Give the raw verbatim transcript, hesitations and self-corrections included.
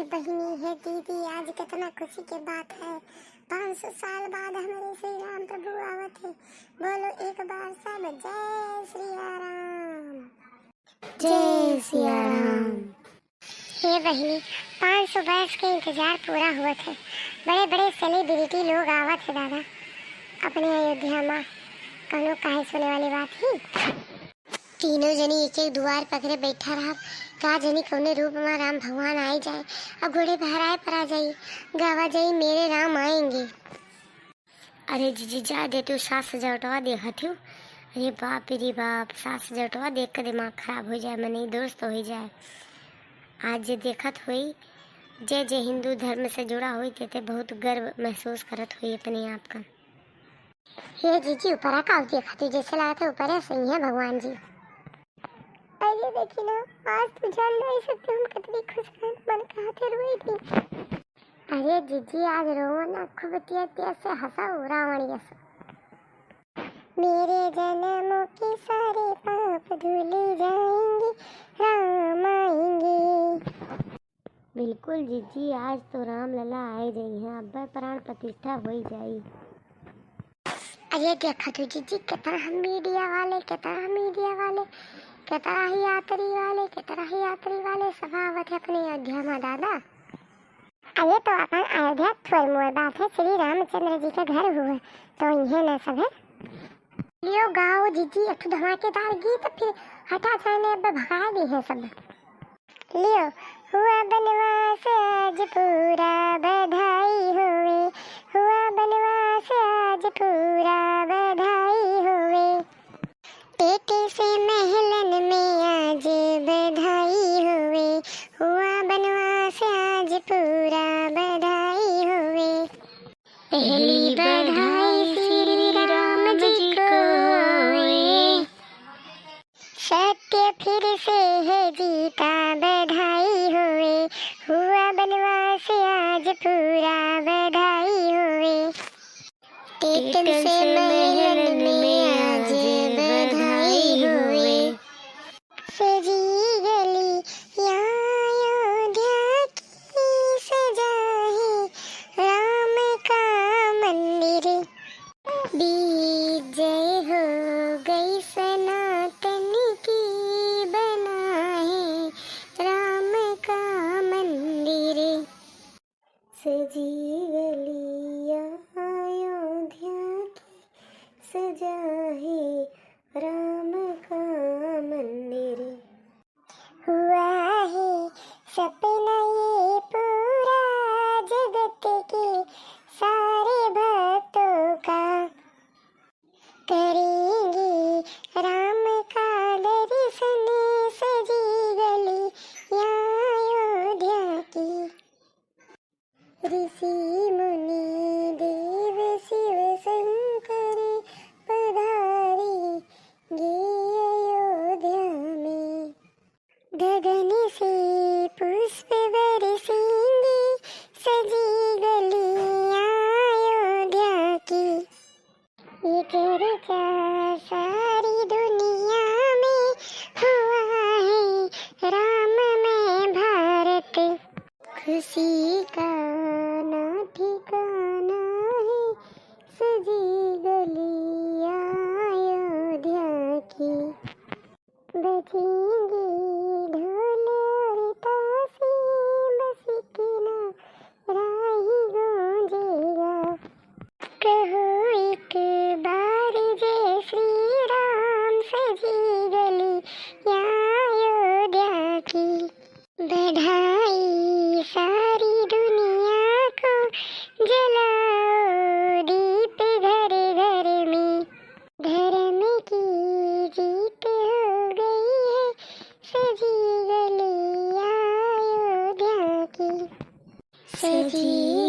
बहिनी, हे दीदी, आज कितना खुशी के बात है, पाँच सौ साल बाद हमरे श्री राम प्रभु आवत है। बोलो एक बार सब, जय सिया राम। जय सिया राम। हे बहिनी, पाँच सौ बरस के इंतजार पूरा हुवत है। बड़े बड़े सेलिब्रिटी लोग आवत है दादा अपने अयोध्या मा। कौनो काहे सुने वाली बात ही। तीनों जनी एक एक दुआर पकड़े बैठा रहब। का जनी कौने रूप मा राम भगवान आई जाए। अब घोड़े बहराए पर आ जाई, गावा जाई मेरे राम आएंगे। अरे जीजी, जा दे तू, सास सजावटवा देखत हूँ। अरे बाप रे बाप, सास सजावटवा देख के दिमाग खराब हो जाए, मनई दुरुस्त हो जाए। आज जे देखत होई, जे जे हिंदू धर्म से जुड़ा होई, ते ते बहुत गर्व महसूस करत होई अपने आप का। हे जीजी, ऊपरा का देखत हूँ, जैसे लागत है ऊपरे से ही है भगवान जी। अरे देखी ना, आज तू जान नहीं सकते हम कितनी खुश हैं, मन कहा थे रोई थी। अरे जीजी, आज रोवो ना, खूब तेज तेज से हंसो रावण यस। मेरे जन्मों के सारे पाप धुल जाएंगे, राम आएंगे। बिल्कुल जीजी, आज तो राम लला आए जाई हैं, अब्बे प्राण प्रतिष्ठा होई जाई। अरे देखा तू जीजी, कितना हम मीडिया वाले, कितना मीडिया वाले, कितना ही यात्री वाले, कितना ही यात्री वाले सब आवत है अपने अयोध्या मा दादा। अरे तो अपन अयोध्या थोड़ मोर बात है, श्री रामचंद्र जी का घर हुआ, तो इन्हें न सब है। लियो गाओ जीजी एक ठो धमाकेदार गीत, फिर हटा जाने अब भगा दी है सब। लियो। हुआ बनवास आज पूरा बधाई होवे, हुआ बनवास आज पूरा बधाई होवे। टेटे से महलन में आज बधाई होवे, हुआ बनवास आज पूरा बधाई होवे। पहली बधाई श्री राम जी को होवे, सत्य फिर से है जीता बधाई होवे, हुआ बनवास आज पूरा बधाई होवे। टेटन से महलन में आज बधाई होवे। सजी गली अयोध्या की, सजा है राम का मंदिर। बीत जय हो गई सनातन की, बना है राम का मंदिर। सजी गली अयोध्या की, सजा है राम का मंदिर। हुआ है सपना ये पूरा जगत के सारे भक्तों का, करेंगे राम का दर्शन सजी गली अयोध्या की। ऋषि मुनि देव शिव शंकर पधारेंगे अयोध्या में। गगन से पुष्प बरसेंगे सजी गली अयोध्या की। ये चर्चा सारी दुनिया में हुआ है राम में भारत। खुशी का ना ठिकाना है सजी गली अयोध्या की। बजेंगे ढोल और ताशे, बस एक नारा ही गूंजेगा। कहो एक बार जय श्री राम, सजी गली अयोध्या की। बढ़ाई सारी दुनिया को, जलाओ दीप घर घर में। धर्म की जीत हो गई है, सजी गली अयोध्या की। सजी